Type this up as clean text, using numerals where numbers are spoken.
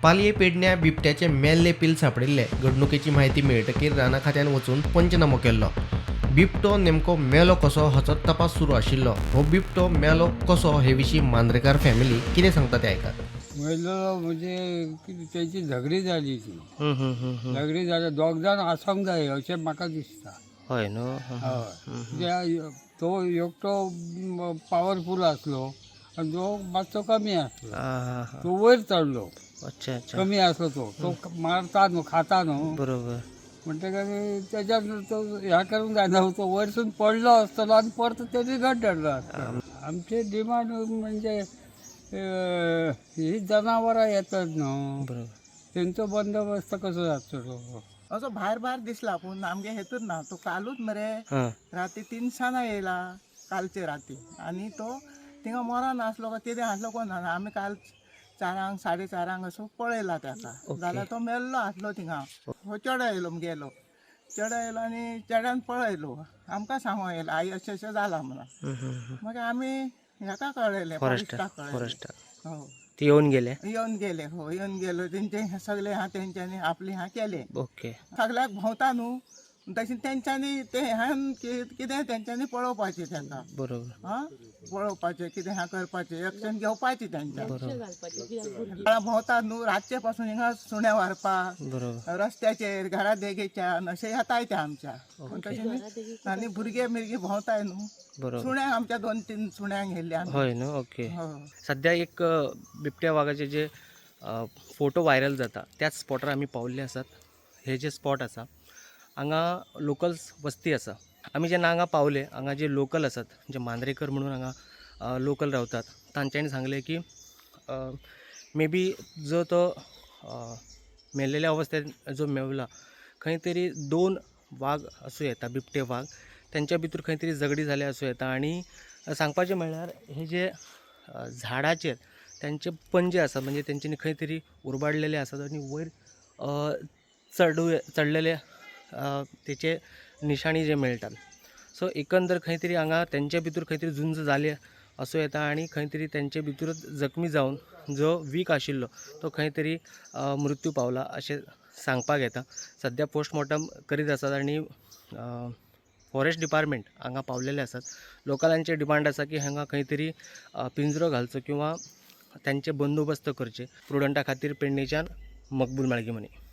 पालये पेडण्या बिबट्याचे मेल्ले पील सांपडिल्ले. घडणुकेची म्हायती मेळटकीर राना खात्यान वचून पंचनामो केल्लो. बिबटो नेमको मेलो कसो हाचो तपास सुरू आशिल्लो. हो बिबटो मेलो कसो हे विशीं मांद्रेकार फॅमिली कितें सांगता तें आयकात. मेलो म्हणजे कितें, तेची झगडी जाली ती. झगडी जाली, दोग जाण आसोंक जाय अशें म्हाका दिसता. हय न्हू. हय, कित्याक तो एकटो पावरफूल आसलो आनी तो मातसो कमी आसलो. तो वयर चडलो. अच्छा अच्छा कमी आसलो तो तो मारता न्हू, खाता न्हू. म्हणटकीर तेज्यान तो ह्या करूंक जायना, तो वयरसून पडलो आसतलो आनी परतो तेणी घट धरलो आसतलो. आमचे डिमांड म्हणजे ही जनावरां येतात न्हू, तेंचो बंदोबस्त कसो जातलो? असो भायर भायर दिसला, पूण आमगे हेतूर ना. तो कालूच मरे राती तिनसाना येयला, कालचे राती. आनी तो थिंगा मरान आसलो काय कितें आसलो कोण जाणा. आमी काल 4 साडे 4 असो पळयला ताका, जाल्यार तो मेल्लो आसलो थिंगा. हो चेडो येयलो मुगेलो, चेडो येयलो आनी चेड्यान पळयलो, आमकां सांगो येयलो, आई अशें अशें जालां म्हणून. मागीर आमी हेका कळयलें, फॉरेस्टाक कळयलें. फॉरेस्टाक. हो. ती येवन गेले? येवन गेले, हो, येवन गेलो. तेंचे सगळे हा तेंच्यांनी आपले हा केले. सगळ्याक भोंवता न्हू, तशें तेंच्यांनी ते ह्यान कितें तेंच्यांनी पळोवपाचें तांकां. आं, पळोवपाचें कितें ह्या करपाचें, एक्शन घेवपाचें तेंच्या. भोंवता न्हू रातचे पासून हिंगा सुण्या व्हरपाक, रस्त्याचेर, घरा देगेच्यान अशें येताय ते आमच्या. पूण तशें न्ही, आनी भुरगे मिरगे भोंवताय न्हू. सुण्यांक आमच्या 2-3 सुण्यांक घेल्ले आमी. हय न्हू, ओके. हो. सध्या एक बिबट्या वागाचे जे फोटो व्हायरल जाता त्याच स्पॉटार आमी पावल्ले आसात. हे जे स्पॉट आसा हांगा लोकल्स वस्ती आसा. आमी जेन्ना हांगा पावले, हांगा जे लोकल आसात, जे मांद्रेकर म्हणून हांगा लोकल रावतात, तांच्यांनी सांगलें की मे बी जो तो मेल्लेल्या अवस्थेत जो मेवला, खंय तरी 2 वाग आसूं येता, बिबटे वाग, तेंच्या भितर खंय तरी झगडी जाल्या आसूं येता. आनी सांगपाचें म्हणल्यार हे जे झाडाचेर त्यांचे पंजे आसात, म्हणजे तेंच्यांनी खंय तरी उरबाडलेले आसात आनी वयर चडू चडलेले तेचे निशाणी जे मेळटात. सो एकंदर खंय तरी हांगा तेंचे भितर खंय तरी झुंज जाले आसूं येता आनी खंय तरी तेंचे भितरूच जखमी जावन जो वीक आशिल्लो तो खंय तरी मृत्यू पावला अशें सांगपाक येता. सद्या पोस्टमॉर्टम करीत आसात आनी फॉरेस्ट डिपार्टमेंट हांगा पावलेले आसात. लोकलांचे डिमांड आसा की हांगा खंय तरी पिंजरो घालचो किंवा त्यांचे बंदोबस्त करचे. प्रुडंटा खातीर पेडणेच्यान मकबूल माळगीमनी.